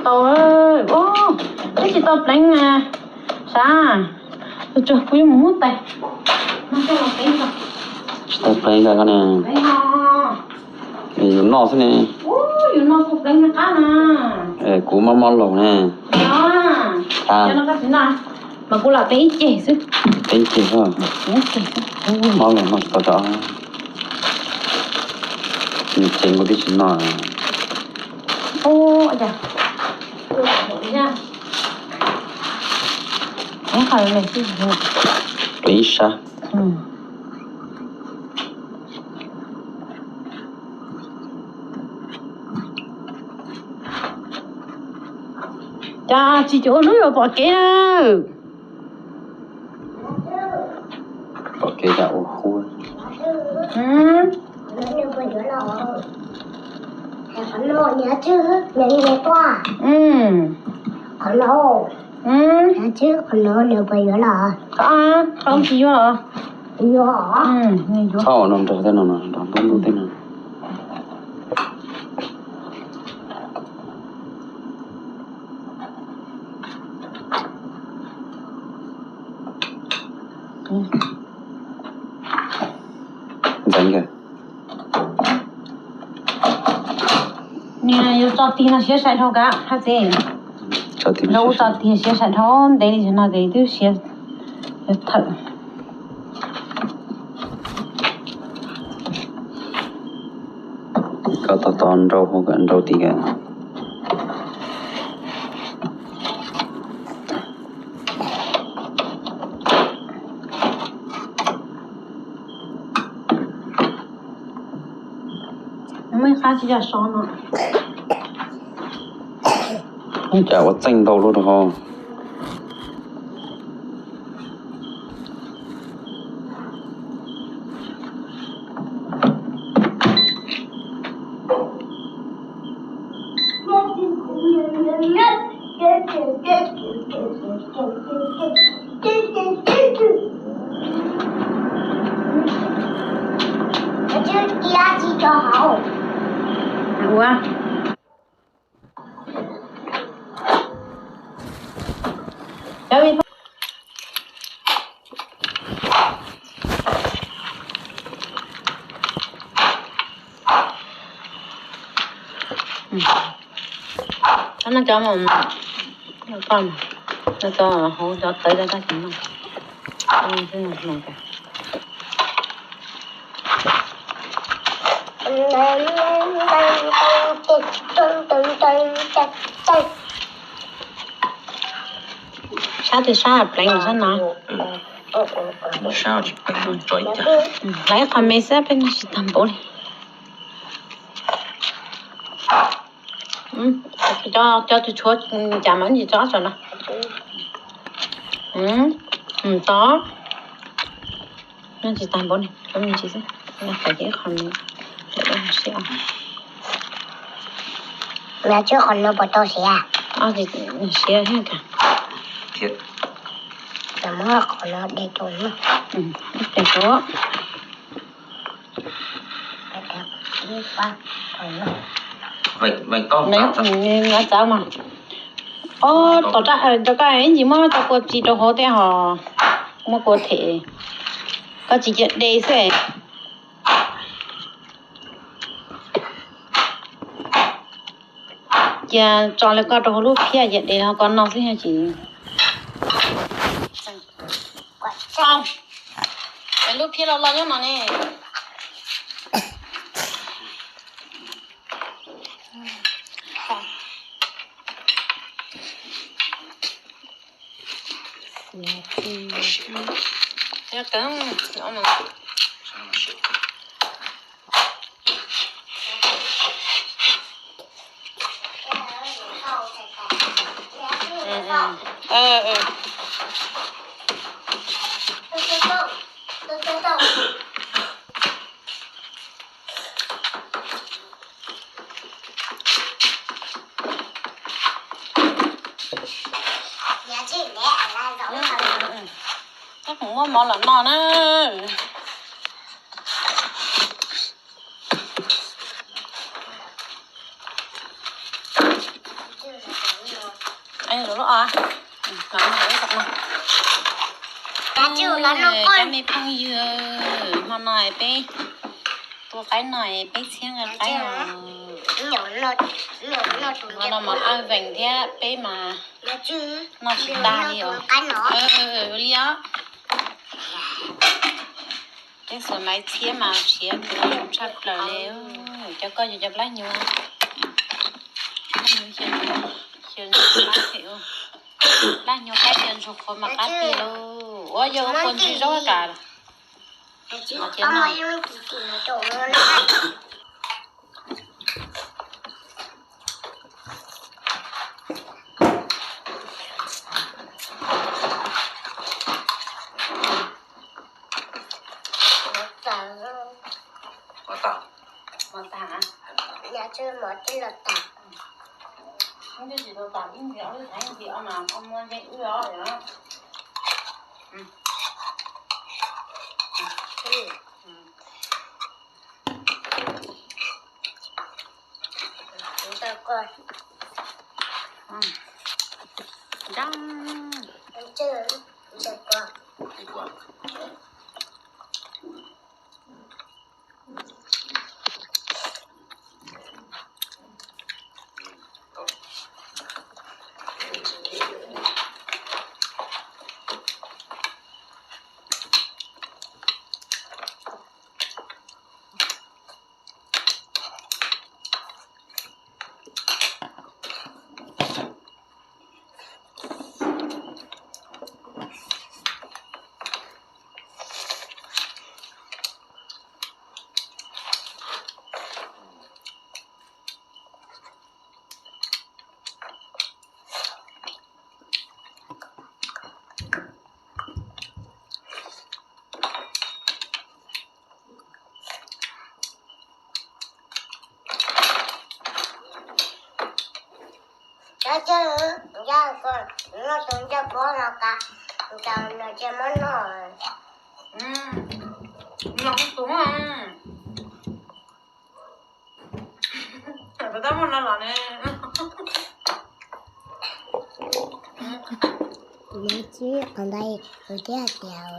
Tau, ua, twb tsis tau pleev na, sav, tsuag kuv yuav mus muab tais no coj los pleev tso. Tsis tau pleev koj ne. Yus noj xwb ne. Yus noj kuv pleev qab na. Kuv mob mob laug ne. Mas kuv lam pleev ib ceg xwb. Pleev ib ceg xwb. Mob laug noj tsis tau rau. Nws tsev nkaus twb tsis noj. Pleev ib sab. Cas tsis cuag ua hnub yuav pom kev na. Pom kev cas ua huab. Tsis yuav los. Txhob ua no nrog tej no, nrog ntub ntub tej no. Ntxeev kawg. Niag yuav tso tig no siab sai dhau kav hab txiv. Nrau ub tso tig siab sai dhau ntev li no ces twb siav thawm. Koj tos tos nrau hauv kawm nrau tid kawm. Muaj ib qab tsis yog so no. Cas ua txeej ntau luaj rau hauv. Ua. Cov no cov mus, cov hauv cov tawv cov tag kis no. Sab twg sab pleev sab no. Sab tsis pleev tso ib cag. Laiv qhov me xwb peb tsis tag npaum li. Cov tus tshuav cas mas tsis tso tso no. Tod, no tsis tag npaum li, cov me ntsis xwb. Qhov siab, qhov no puas tau siav? Siav thiab. Muab qhov no de rau. De rau. Txawv mas. Ob, tom rau koj ib ntsis muab cov kua txiv rau hauv tej ho, muab kua them, koj tsis cia de xwb. Cia tso lawv koj rau hauv lub phiab cia de ho koj noj xwb yog tsis. Lub phiab los los nyob no ne. Muab mov los no na. Lub os, cov me phooj ywg, hmo no peb tua qaib no, peb txhiab nqa qaib os. Hmo no mas qaj vees thiab peb mas noj tsis tag li os. Li os. Peb xuas maiv txhiab mas siav tshaj plaws li. Cov koj yog cov plab hnyuv. Plab hnyuv qaib cia ntsuag qhuav mas qab tiag lauj. Ua yog ua qhuav ntxhw zaub kam. Mov tas. Mov tas. Mov tas. Twb tsis tau tas ib ntsis, ob ib ntsis ob mas koj muab yeej wb os yom. Cov cwj, nco tus nco pob no ka, nco no ces muab noj. Los tus, tab muaj no los ne. Nws tsis qhov ntawd, kuv thiaj tias.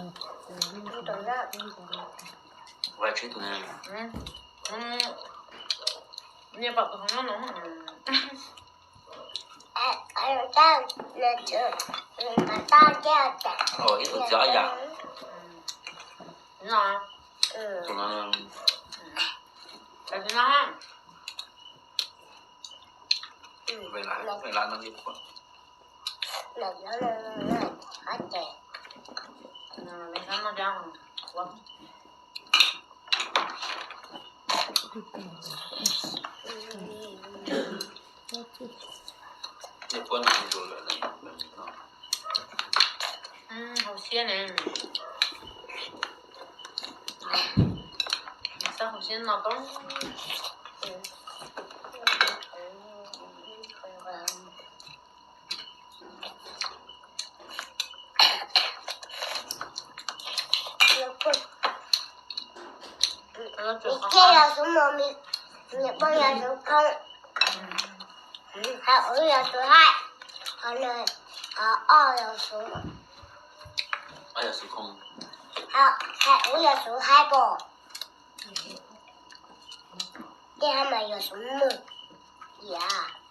Ib tug txiv ob yam. Tus no, tus no, tus no. Hauv siab ne. Xab hauv siab no tau. Ces yog xub mus, niam pog yog xub khoo, hais ub yog xub haib, ho nws, ho ob yog xub, hais ub yog xub haib pom, tej hab mas yog xub mus, yam.